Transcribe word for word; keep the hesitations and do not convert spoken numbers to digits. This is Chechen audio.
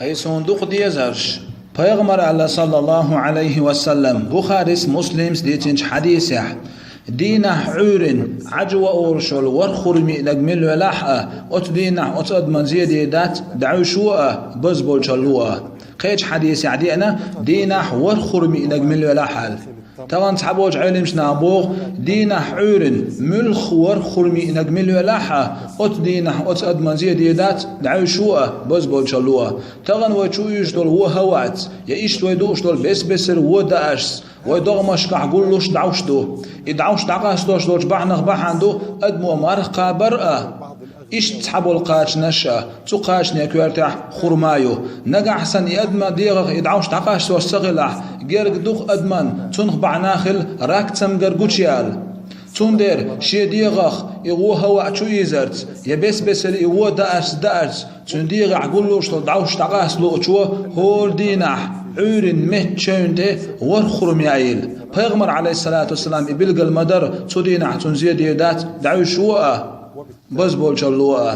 Ай суна дукха дезарш. Пайхамара аьлла, саллаллаху Ӏалайхи ва саллам, Бухарис, Муслимс дийцинчу хьадисехь: «Дийнахь Ӏуьйрина Ӏаьжа ваурш йолу ворхӀ хурма йиънарг мила велахь а, оцу дийнахь оцу адаман зен дийр дац, дӀаьвшаво а, базболчалла во а». Кхечу хьадисехь деана: «Дийнахь ворхӀ хурма йиънарг мила велахь а», аьлла. Тахана цхьаболчу Ӏеламнаха боху: «Дийнахь Ӏуьйрина муьлхха ворхӀ хурма йиънарг мила велахь а, оцу дийнахь оцу адаман зен дийр дац, дӀаьвшаво а, базболчалла во а». Тахана вай чу уьйжуш долу вон хӀаваца, я иштта вай дууш долу бес-бесара вон дааршца вай догӀмашкахь гуллуш дӀовш ду. И дӀовш дӀакъастош долчу бахьанах бахьана ду адамо марха кхабар а, иштта цхьаболу кхачанаш а, цу кхачанийн коьртехь хурма а ю. Нагахь санна и адаман дегӀах и дӀовш дӀакъастош ца хилахь, герга дукха адаман цунах бахьана хила рак цамгар гучуяла. Цундела шен дегӀах и вон хӀаваъ чу ийзарца, я бес-бесара и вон дааршца даарца, цуьнан дегӀехь гуллуш долу дӀовш дӀакъаста луучо хӀора дийнахь Ӏуьйрина меттан чевнна тӀе ворхӀ хурма яийла. Пайхамара, Ӏалайхиссалату вассалам, и билгал ма дара, цу дийнахь цунна зен дийр дац, дӀаьвшаво а, базболчалла во а.